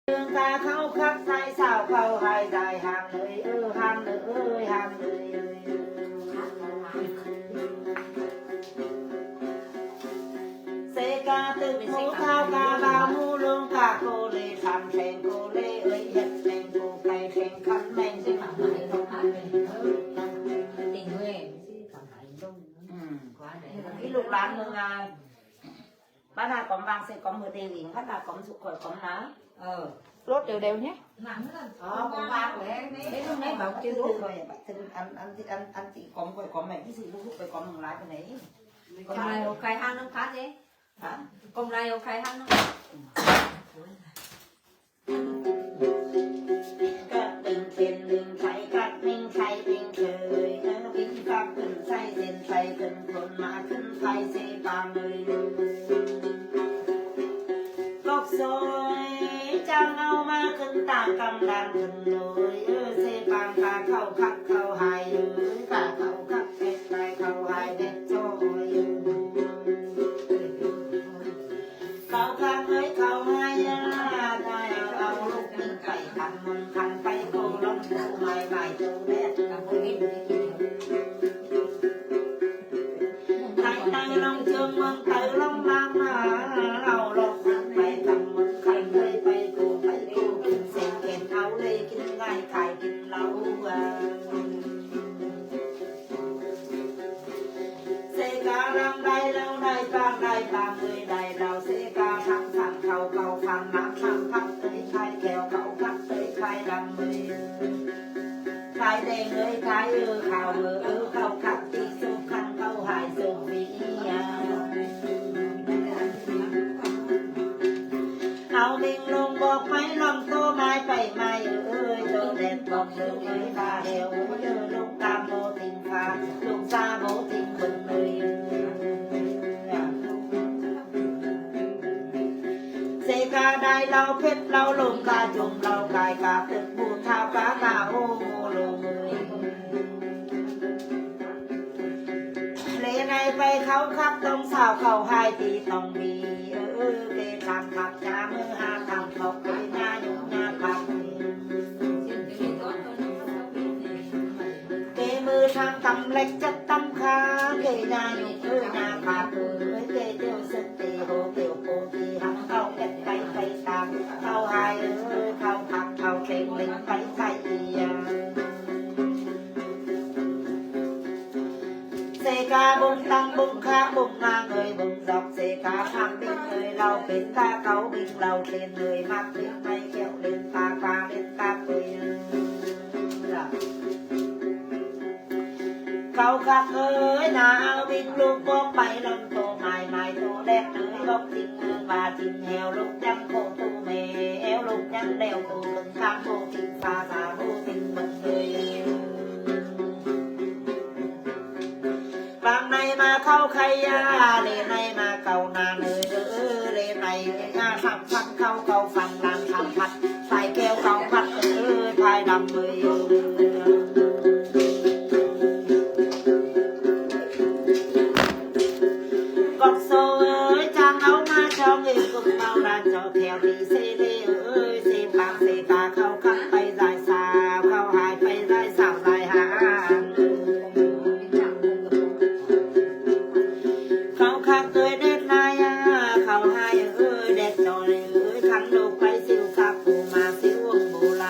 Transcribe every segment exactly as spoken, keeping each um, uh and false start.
Lương ca khảu khắc, sai xảo khảu hại, dại hang ơi, ơ, hang ơi, hang ơi. Sê ca tựng hô thao ca bao mu lông ca cô lê, săn seng cô lê, ơi, hiet seng cô cay, seng khăn meng, seng khăn meng. Tình người, cái lục lán mương à. Bát na cỏm vang sê cỏm hơ tê ving, bát na cỏm sụk khỏi cỏm ná. Ờ. Lốt đều đều nhé. Ờ, cỏm vang lẽ. Mấy lúc nãy bảo kêu lốt rồi. Ăn, ăn, ăn, ăn chị cỏm khỏi cỏm này, cái gì lúc lúc phải cỏm mừng lái cái này. Cỏm lai ô khai hang năm phát đi. Hả? Cỏm lai ô khai hang năm. Cắt bình tiền bình khai, cắt bình khai bình trời, cắt bình cắt bình khai tiền khai bình khôn mà khôn khai sê pang ơi. Cốc sôi chang âu mà khôn ta cam đàn khôn nổi, sê pang ca khảu khắc khảu hại, ca khảu khắc khẹt khai khảu hại đét cho ơi. Khảu khắc ơi khảu hại à, đai au au lục bình khai khăn môn khăn pay cô lông cô mai mai châu đét. Tây Tây lông Trương mương Tây lông Nam à, au lông khăn pay khăn môn khăn pay pay cô pay cô kinh sen ken au lê kinh ngai khai kinh lau à. Sê ca lăng đai lăng đai pang đai pang ơi đai đau, sê ca thăng thăng khảu khảu khăn nắng thăng khắp tới khai kẹo khảu khắp tới khai đăm ơi. Khai đen ơi khai ơ khảu ơ ơ khảu khắp tí sụp khăn khảu hại sụp vì à. Au bình lông bọc máy lòng tô mai pảy mai ơi, tô đen bọc sương ơi ta heo ơi, lông cam mô tình pha, lông xa mô tình bừng ơi. Sê ca đai lau phết lau lông ca chung lau cài ca tức bu thao cá ta ô mô lông ơi. Lễ này pay khảu khắc tông xào khảu hại thì tông vì ơ, kê thăm khắc cha mơ ha thăm khóc kê na nhung na khắc. Kê mơ thăm tâm lệch chất tâm khá, kê na nhung ơ na khắc ơ, kê tiêu sân tê hồ tiểu cô tê hăng khảu kẹt tay tay tạc, khảu hại ơ, khảu khắc khảu khen lệch tay tay. Sê ca bông tăng bông khá bông ngang ơi bông dọc, sê ca phang bình ơi lau pên ta cáu bình lau trên ơi mắc bình may kẹo lên ta ca lên ta quê. Khảu khắc ơi na ao bình lục bốc bay lòng tô mai mai tô đét ơi bốc tình ương và tình heo lục chăm khổ tô mê eo lục chăm đeo tô cưng khang tô tình pha pha tô tình bật ơi. Bang này mà khảu khay ya, lễ này mà khảu nàn ơi, lễ này ya thăm thăm khảu khảu phăn nàn thăm phăn, phải kẹo khảu phăn ơi, phải đăm ơi. Cốc sô ơi, chang áo ma cho người cùng mau đàn cho theo đi xê lê ơi, xê bang xê ca khảu khắc pay dại sao, khảu hại pay dại sao dại hại. Khảu khắc ơi đét lai à, khảu hại ơi đét cho ơi, khăn lục pay siêu sạp phù ma siêu uống bù la.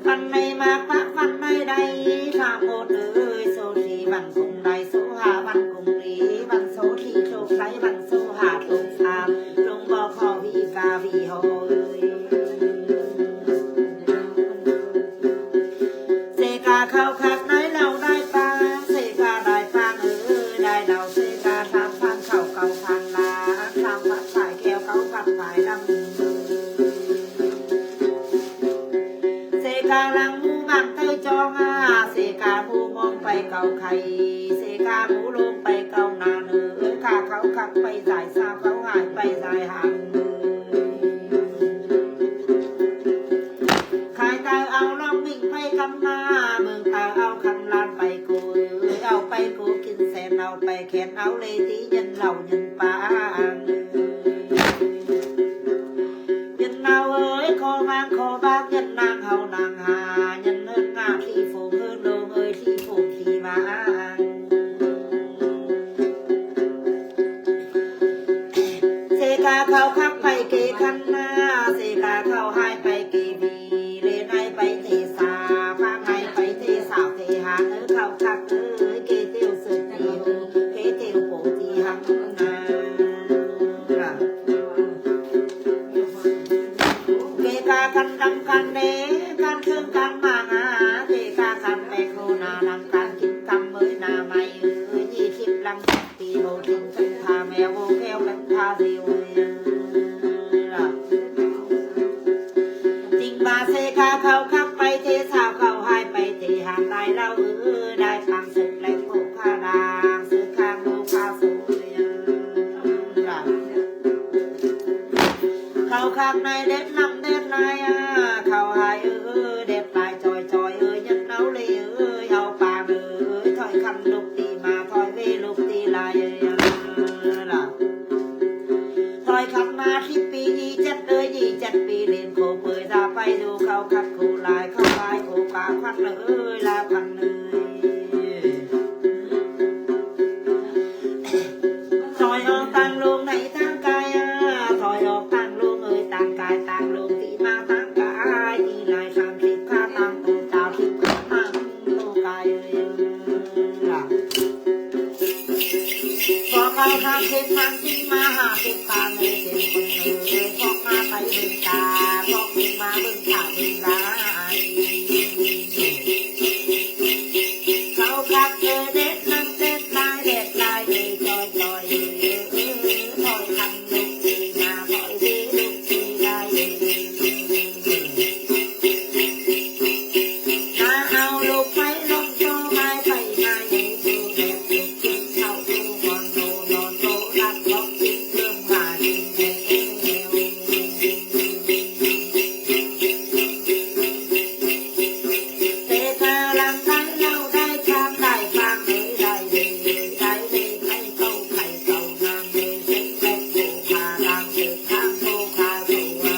Văn này mạc mạc văn này đây, thả một ơi, số thì văn cùng đây, số hà văn cùng đi, văn số thì thuộc đây, văn số hà thuộc xa, lông bò khó vì ca vì hồi. Sê ca khảu khắc nai lau đai pang, sê ca đai pang ơi, đai lau sê ca tham phan khảu khảu phan la, tham phan phải kẹo khảu phan phải đăm. Sê ca lăng mu măng tơi chong a, sê ca mu mong pay khảu khay, sê ca mu lông pay khảu nàn ơi, ca khảu khắc pay dại sao khảu hại pay dại hại. Khai tao ao long minh pay căm ma, mương tao ao khăn lan pay cô ơi, ao pay cô kin sen ao pay khen ao lê tí nhân lau nhân pang. Ca khảu khắc pay kê khăn na, sê ca khảu hai pay kê vỉ, lê nai pay thê sa, pang nai pay thê sảo thê hang, khảu khắc ơi, kê thiu sưk ti hung, kê thiu pô ti hăng na. Kê ca khăn đăm khăn đê, khăn khương khăn mang a, kê ca khăn pek hô na, đăm khăn kim căm mới na mày ơi, nhi khip lăng. Ti bô thinh khân tha mèo bô kheo khân tha diu ơi. Thinh ba sê ca khảu khắc pay thê sảo khảu hai pay thê hang đai lau ư, đai pang sưk leng bô kha đang, sưk khang bô kha sô ơi. Khảu khắc nai đet lăm đet lai a, khảu hai ư, đet lai choi choi ơi, nhật nâu lê ơi, au pang ơi, thoi khăn lục ti ma, thoi vê lục ti lai ơi. Thoi khăn ma khít pi nhi chet ơi, nhi chet pi lên khổ bơi ra pay du khảu khắc khổ lai, khảu lai khổ pa khăn ơi, la khăn ơi. Thoi ốc tang lung nây tang cai a, thoi ốc tang lung ơi tang cai, tang lung ti ma tang cai, ti lai khăn khít kha tang tu chao khít kha tang tu cai ơi. Pok khảu khăn khít khăn ti ma ha khít khăn ơi, khít khăn ơi, pok ma pay bưng ta, pok bưng ma bưng ta bưng ra. Khảu khắc ơi đet lăm đet lai, đet lai ơi, choi choi ơi, thoi khăn lục ti na, thoi vê lục ti lai ơi. Na au lục pay lom tô mai pay mai ơi, tô đet lục kim khảu tô kon tô non tô đắt bốc kim lương mà kim eo. Tê tha lăng đai lau đai khang đai khang ơi đai đê đai đê khay câu khay câu nang đê sên bẹt khô kha đang sên khang khô kha khô a.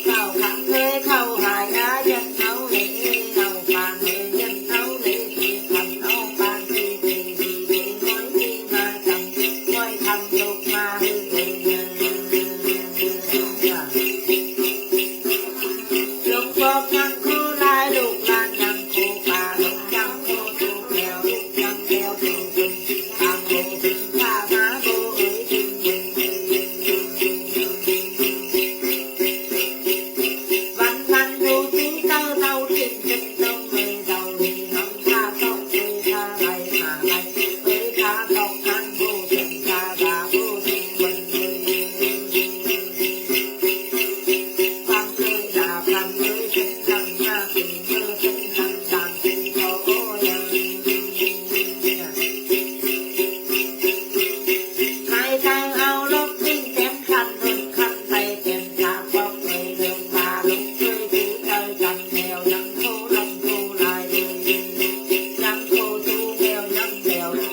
Khảu khăn ơi khảu hai a, dân âu lê ê âu pang ơi, dân âu lê ê khăn âu pang, ti ti ti ti ngói ti ma chăm, ngói khăn lục ma hư ê. Lục pok nhăng khô lai, lục lan nhăng khô pa, lục nhăng khô tu kèo, lục nhăng kèo tu kùn, khang khô kùn pa ma khô ơi kùn kùn. Văn văn du du tơ tâu khin khin tông mê tâu hi nông tha tốc tê tha lai ma lai, ơi tha tốc khăn khô kèn tha tha khô kèn quần ơi. Khăn ơi tha khăn ơi kèn khăn tha kèn ơi kèn khăn tha kèn khô ơi. Mai tang au lốc binh tem khăn hưng khăn tay tem tha bọc tay đường ba lốc rơi cứ tơi tăm theo nhắm khô lắm khô lai, nhắm khô chú theo nhắm theo chú.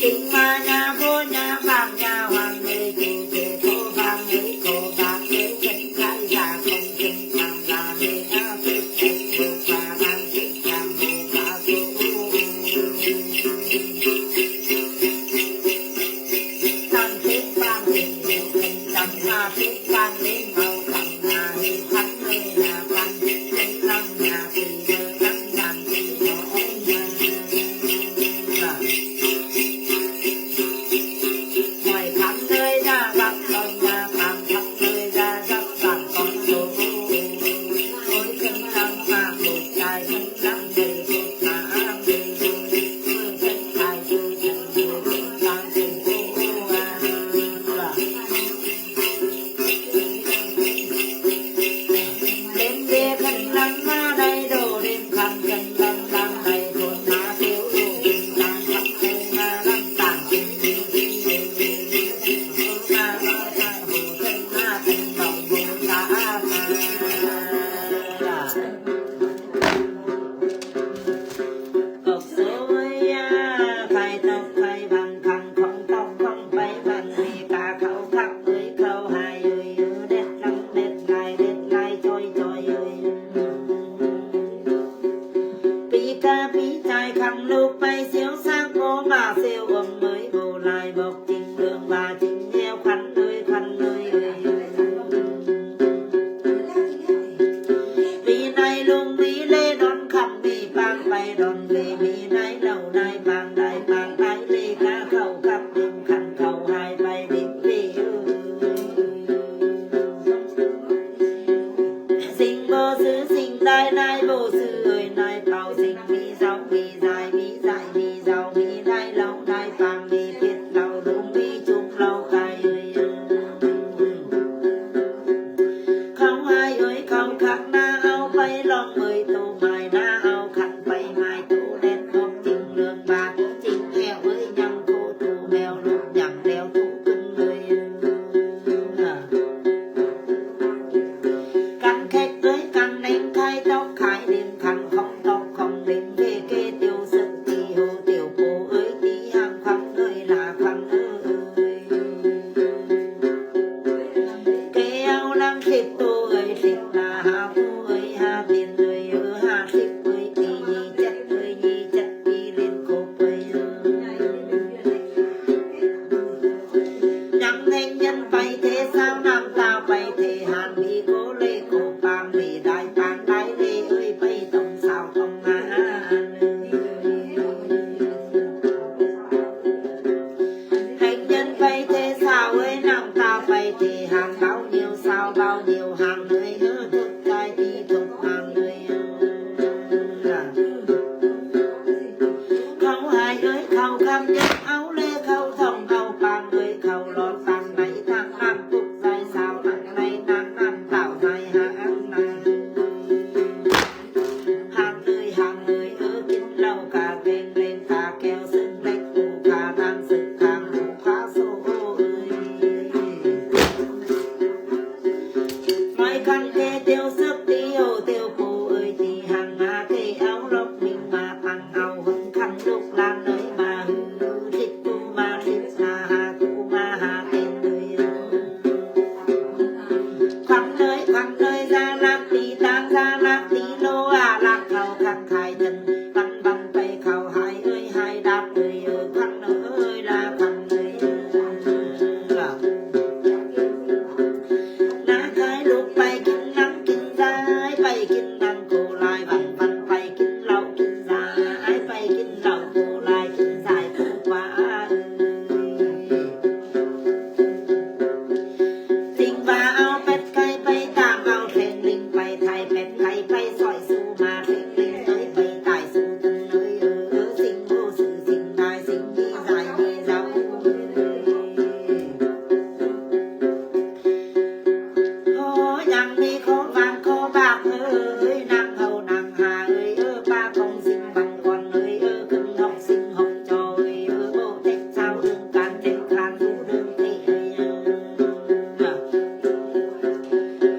Kinh ma nhà vua nhà vàng nhà hoàng người chủ thể thô vàng người khổ vàng người chân cái già không chân vàng là người ta fit fit khổ và đang fit vàng khổ và khổ. Tăng fit vàng thì nhiều chân tăng ma fit vàng lên màu vàng là người thắng người là vàng chân lăng nhà thì người lăng vàng thì có ôm nhà. Hỏi khắp nơi ra, khắp con ra, khắp khắp nơi ra, khắp khắp con số. Ôi, chân lăng mà khổ trai, chân lăng người khổ mà ám người, chân trai, chân lăng người khổ mà ám người. Đêm đêm khăn lăng ma đảy đô, đêm khăn khăn lăng lăng đảy khôn ma phiêu đô, đêm khăn khăn khăn ma lăng tảng khôn đêm đêm đêm đêm khôn ma ma tai hồ khăn ma khăn lòng hồ sa ma. Nai bô sư ơi, nai pao sing, mi dau, mi dai, mi dai, mi dau, mi nai lau, nai pang, mi piết lau, lung, mi chung lau, cai ơi. Khâu hai ơi, khâu khắc na ao pay long ơi, tô mai na ao khăn pay mai, tô đen bốc ching lương bạc, ching heo ơi, nhắm khô tô mèo, lục nhắm leo tô cưng ơi. Căn khét ơi, căn neng khai tóc khai đêm, khăn khong tóc khong đêm, kê kê tiểu sưng ti hồ tiểu pô ơi, ti hang khăn ơi là khăn ơi. Kê ao lăng khịp tô ơi, khịp là ha tô ơi, ha tiền ơi, ơ ha khịp ơi, ti nhi chất ơi, nhi chất ti lên khô ơi. Nhắm neng nhân pay thế sao nam tao pay thế hàn mi cô lê cô pang mi đai pang đai lê ơi pay tông sao tông hàn. Hành nhân pay thế sao ơi nam tao pay thế hàn bao nhiêu sao bao nhiêu hàn ơi ơ thức cai ti thục hàn ơi. Khâu hai ơi, khâu khăm nhắm ao lê, khâu thòng ao pang ơi, khâu lọt pang nây, thang năm cục dài sao, thang nây, thang năm tảo dài, hang ăn nai. Hang ơi, hang ơi, ơ, kin lau cà keng, leng cà keo, sưng lek, u cà nang, sưng khang, u cà sô ơi. Mai khăn kê tiêu sước ti ô tiêu pô ơi ti hăng a kê ao lộc minh ma păng ao hôn khăn lục lan ơi ma hư thịt tu ma thịt sa ha tu ma ha tên ơi. Khăn ơi khăn ơi ra lạp ti tang ra lạp ti lô a lạp khâu khăn khai chân văn văn pê khâu hai ơi hai đạp ơi ơi khăn ơi la khăn ơi. Nă khai lục pay kin năm kin dai, pay kin năm cô lai văn văn pay kin lậu kin dai, pay kin lậu cô lai kin dai cô qua. Sing va ao pet khai pay tam ao thèn ling pay thai pet khai pay soi su ma thèn ling ơi pay tai su tưng ơi ơ sing vô sư sing tai sing đi dai đi dau. Khô nhang mi khô vàng khô bạc ơi, nang hâu nang ha ơi, ơ, ba công sinh bằng con ơi, ơ, cưng học sinh học trò ơi, ơ, bộ tết sao đương can tết khan du đương tị ơi, ơ.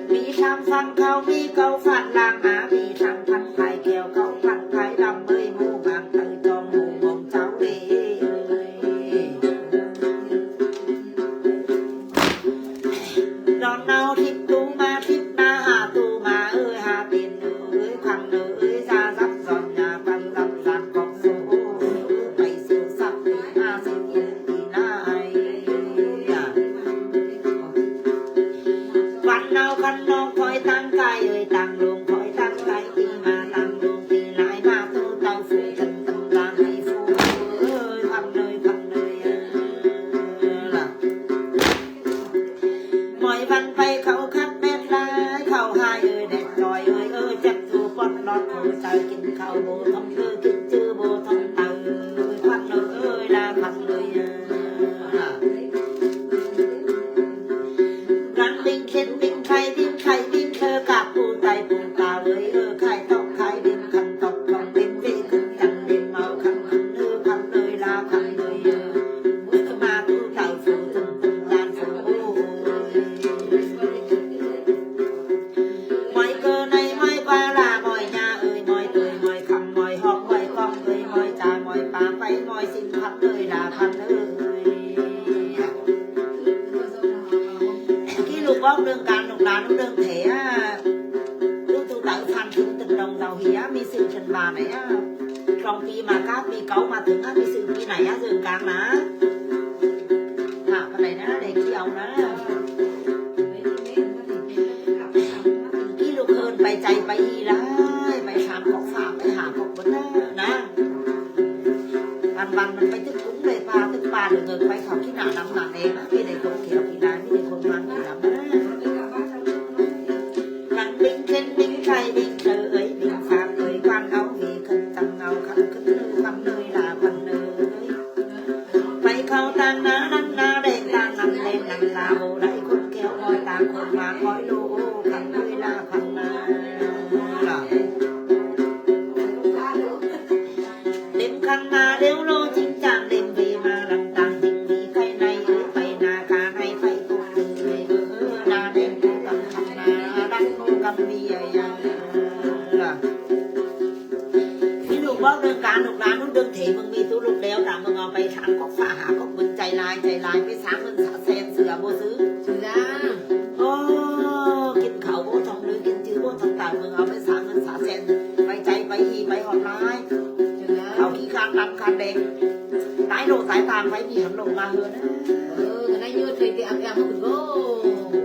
Mi tham phang khâu, mi câu phản lang á, mi tham phản khai kèo, câu phản khai đăm ơi, mù vàng tơ cho mù mông cháu lê ơi. Đón nau thịt tu ma thịt na ha tu ma ơi ha tiền ơi khăn ơi ra dắp dọn nhà căn dắp dàn cọc số ơi, bảy siêu sắp đi na siêu yên đi na ai. Quán nau khăn nông thói tăng cai ơi tăng lùng thói tăng cai đi ma tăng lùng đi lai ma tu tao phu trần tâm lang đi phu ơi khăn ơi khăn ơi. Mọi văn pay khâu khắp mét lai, khâu hai ơi đẹp trời ơi, ơ, chắc thu bón lót thu trời, kin khâu bô thông ơ, kin chư bô thông tờ, khoan ơi, ơi, la khoan ơi, ơ. Gắn binh khen binh khai, binh khai, binh khơ, cặp phu tay, phu tàu ơi, ơ, khai tộc, khai binh, khăn tộc, lòng binh, vị cứng, chăn binh, màu khăn, khăn ơi, khoan ơi, la khoan ơi, ơ. Ơ, ma tu tàu, phu tung, tung, lan, phu, ô, ô. Mọi cơ này, mọi qua là, mọi nhà ơi, mọi tuổi, mọi khăm, mọi họp, mọi con ơi, mọi cha, mọi pa, pay, mọi xin khắp nơi là khắp nơi. Kí lục bóc đương can, lục đán, đương thể á. Lục tu tớ phan thính tần đồng giàu hí á, mi sự trần bà này á. Trong pi mà cáp, pi cáu mà thứng á, mi sự pi này á, dường cang nà. Hả, phần này nà, để kí ông nà. Kí lục hơn, pay chay, pay hi lai, pay sám khọc phạm, pay hả khọc bấn nà, nà. Văn văn mình pay tức cúng, pay pa, tức pa, được người pay khảo kí nà đắm nà nè, nà, kí này không khéo, kí nà, kí này không ngoan, kí đắm nà. Nắng binh trên binh chay, binh trời ơi, binh Mà khói lô khăn lưới la khăn la. Đêm khăn mà liêu lô chính chàng đêm về mà lăng tăng chính vì cái này ư phải na cả này phải tụ tình về ư na đêm tụ tâm khăn na đăng tụ tâm vì ai ai. Ví dụ bác đương cán lục đán lục đương thế mừng mi tu lục đeo đá mừngเอาไปสามก๊อกฝาห้าก๊อก มึงใจลายใจลายไปสามเงินสามแสน เสือบ่ซื้อ เสือ โอ้ กินข้าวบ่ท้องเลย กินจื้อบ่ท้องตาย มึงเอาไปสามเงินสามแสน ไปใจไปหีไปหอดลาย เสือ เขาขี้คร้านดำคร้านแดง ตายโลตายตางไปมีหันโลมาเฮือนนะ เออ ก็ได้ยืดเลยที่อับแอมมาถึงโล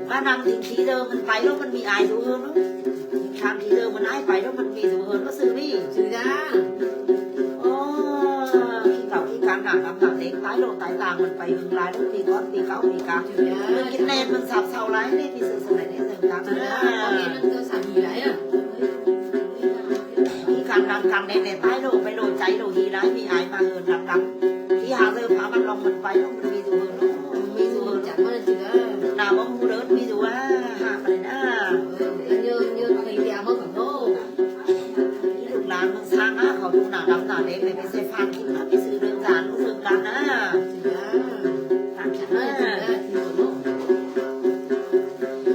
ถ้านำถึงทีเดิมมันไปแล้วมันมีอายดูเฮือนเนาะ ทางที่เดิมมันอายไปแล้วมันมีดูเฮือนก็ซื้อนี่ เสือ โอ้ ขี้เก่าขี้กลางหนังดำหนังแดง ตายโลตายตางมันไปหึงหลายแล้ว ปีก้อนปีเก้าปีกลาง เออ มันกินแน่นมันสับเซาหลายนี่ มีเสือสมัยนี้เสือกลาง เออ ตอนนี้มันก็สามีหลายอ่ะ ขี้กลางดำกลางแดงเนี่ย ตายโลไปโลใจโลฮีหลาย มีอายมาเหินดำดำ ที่หาเจอพามันลองมันไป มันมีดูเหิน มีดูเหิน จัดมาเลยเสือ หน้าบ้องหูเดินมีดูว่า หาไปนะ เออ เยอะเยอะไปเดียวมากับโลก ลูกหลานมึงสร้างหาเขาดูหน้าดำหน้าแดงเลย ไม่ใช่ฟังคิดนะ ไปซื้อเรื่องจานรู้เรื่องกันนะ ฟังคิดนะ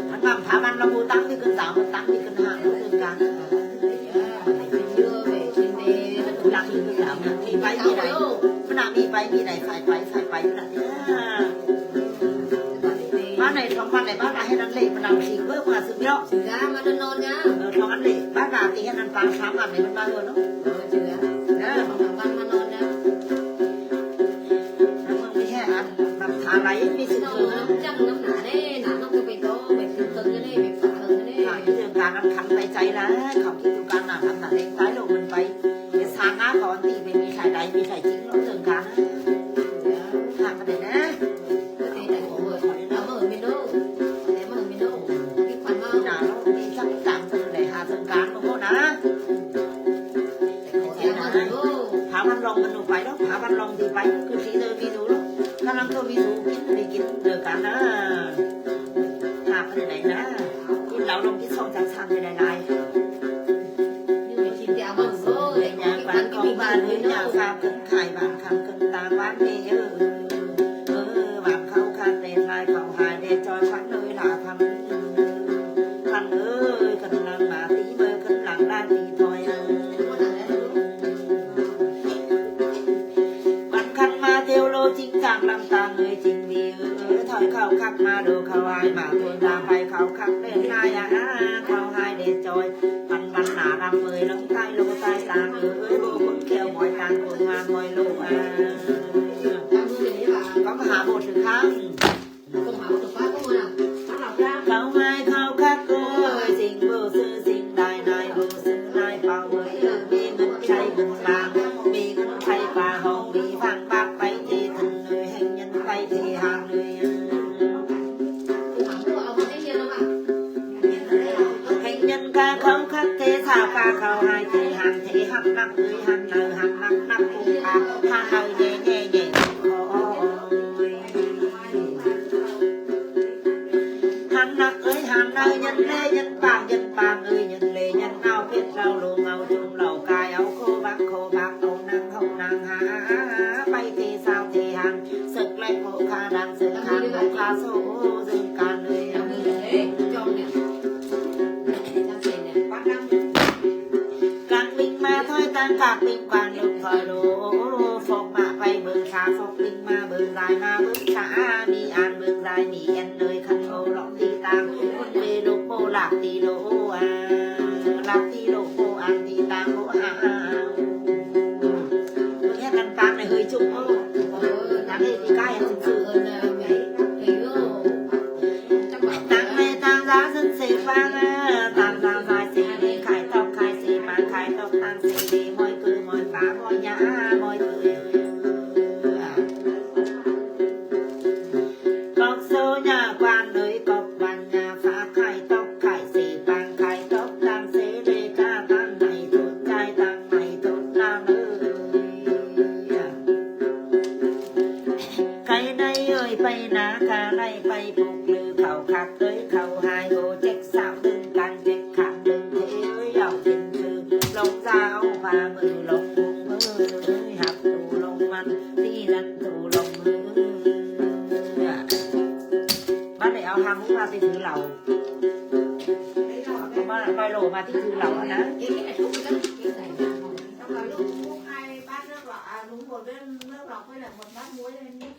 มันนำพามันมาบูตั้งที่ขึ้นสาม มันตั้งที่ขึ้นห้ารู้เรื่องกัน หลังที่ขึ้นสาม มีไปมีไหน มันน่ะมีไปมีไหน ฝ่ายไปฝ่ายไปมันน่ะ บ้านไหนท้องบ้านไหนบ้านไหนให้นั่นเลย มันนำสิงเว้ย มาซื้อเนาะ สิงจ้า มานอนๆ จ้า เออ ท้องอันเลย บ้านนาตีให้นั่นปางสามอันเลย มันมาเออเนาะ เออ เสือ นะ ของหลังบ้านมานอนนะ แล้วมึงไม่แค่อันนำทาไหล มีสิง เออ เออ น้ำจังน้ำหนาแน่ หนาน้องก็ไปโต ไปถึงเติงก็แน่ ไปฝาเติงก็แน่ หาที่เดินการนำขันไปใจละ เขาคิดอยู่การหนาทำหนาเล็กซ้ายลงมันไป เดี๋ยวสร้างหน้าเขาอันตีไปมีใครใด มีใครจริง แล้วเดินการนะ หากันเลยนะ เออ แต่แต่โอ้ย ขอเลยนะ เออ ไม่รู้ แต่มันไม่รู้ พี่ขวัญว่า หนาแล้วมีสักสามคนไหนหาเดินการมาโคตรนะ เสียงมันรู้ พามันลองมันหนูไปแล้ว พามันลองดีไป คือทีเดิมมีหนูแล้ว กำลังตัวมีหนูกินไม่กินเดินการนะ หาไปไหนนะ กินเหล้าลงกินซองจังสันไปหลายๆ อยู่ไปกินยาบ้างโซ่ เดี๋ยวยาบ้านของบ้านเดี๋ยวยาฝากขึ้นขายบ้านคำขึ้นตาบ้านเด้อ เออ บ้านเขาขาดแดดลายเขาหายแดดจอยควันเลยหลาพัน ควันเอ้ย ขึ้นหลังมาตีเบอร์ขึ้นหลังด้านตีถอยเออ วันคันมาเตียวโลจิงจังลำตางเลยจิงวีเออ ถอยเข้าคักมาดูเข้าอายมาทวนตามไปเข้าคักเล่นลายอ่ะนะเข้าหายเดชจอย ปันปันหนาลำเมยลงใต้โลใต้ตางเออ เอ้ยโบคนแก้วบอยตางคนงามบอยโลอ่ะ ก็มาหาโบถึงครั้ง เขาให้เขาคักเอ้ย สิ่งบ่ซื้อสิ่งได้นายบ่ซื้อนายเป่าเอ้ย มีเงินใช้เงินบาง มีเงินใช้ปลาห้อง มีฟังบักไปที่ถึงเลย แห่งเงินไปที่ห้างเลย แห่งเงินกาเขาคักเทสาวกาเขาให้เทห้างเทห้างนักเอ้ยห้างเนอห้างนักนักปูปาห้างเนอแย่แย่แย่ Hăn năk ơi hăn năk, nhân lê nhân pang, nhân pang ơi nhân lê, nhân ao phết rau lô ngau chung lầu cai, ao khô bạc khô bạc, ao năng hậu năng ha, bay tê sao tê hăng, sực lẹ khô kha đang sực khan, khô kha sô ô dưng can ơi. Căng ƀing mă thoi tăng cặc ƀing quang lục thoi lô, phốc mă pay bơ̆ng sa phốc ƀing mă bơ̆ng dai mă bơ̆ng sa, mi an bơ̆ng dai mi en nơi khăn lô lọ ti tang, quân bê lục bô lạp ti lô a, lạp ti lô bô an ti tang bô a. Bơ̆ng hét ăn tang này hơi chung ô, tang này ti cai ăn chung sự. Tăng mê tăng giá dân xê pang, tăng giá giá xê đi khai tóc khai xê pang khai tóc tăng xê đi môi cư môi pá môi nhã môi cư. Cóc số nhà quan nơi cóc quan nhà phá khai tóc khai xê pang khai tóc tăng xê đi ca tăng này thuốc khai tăng này thuốc nam ơi. Cái này ơi pay ná ca này pay phục lư khẩu khắc ơi khẩu Long dao ba mư̱ long bông mư̱, hặp tụ long măn, ti lăn tụ long mư̱. Bác này áo hàng cũng là ti thứ lầu. Mà, mà lô mà ti thứ lầu á nè. Cái này thuốc cái cái này. Xong rồi lúc, lúc hai bát nước lọc, à, đúng một bát nước lọc với lại một bát muối lên nhé.